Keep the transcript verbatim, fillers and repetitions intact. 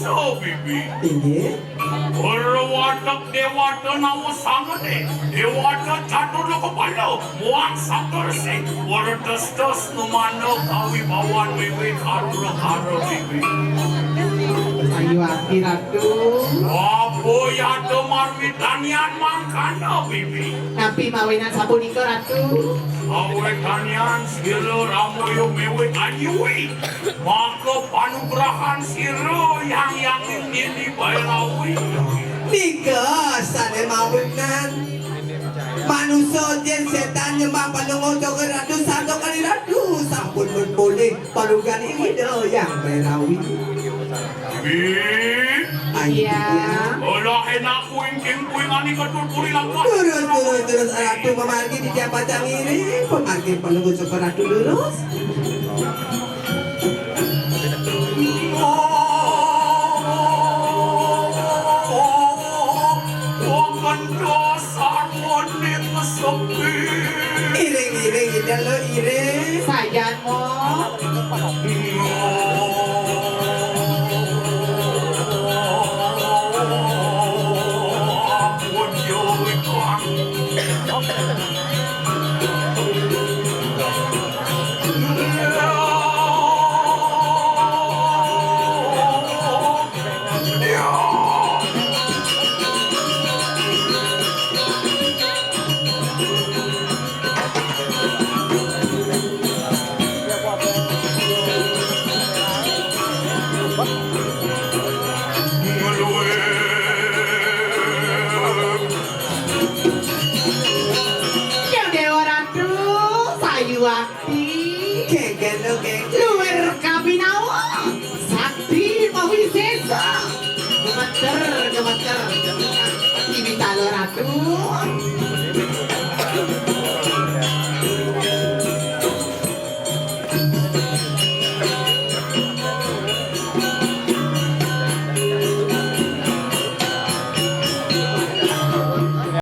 So, Bibi. Inggih. Berwatek dewata nawa sangene, dewata catur loka bala, muang sapta resi, warates-tes numanda kawibawan wiwit harura-hara, Bibi. Sayu ati, Ratu. Apa yata marwitanian mangkana, Bibi? Napi mawinan sapunika, Ratu? Sawetanian sira ramaya miwit anyuwi. Maka panugrahan sira Hyang Hyang Nini Bairawi. Nika sane mawinan. Manusa jen setan nyembah Palungguh Cokor Ratu sarta Kali Ratu sampun mupulih panugrahan Ida Hyang Bairawi. Ih, iya. Olah enak kuing king kuing ani ketul puri langkah. Terus, terus, terus, Ratu pamargi di tiap pacang iri, pamargi Palungguh Cokor Ratu terus. Iring, iring, Ida lo, iring. Sajan, Mo. Dewa Ratu, sayuwakti. Gegel lo, gegel. Luwir kabinawa. Sakti mawisesa. Gemeter, gemeter. Iwitala Ratu.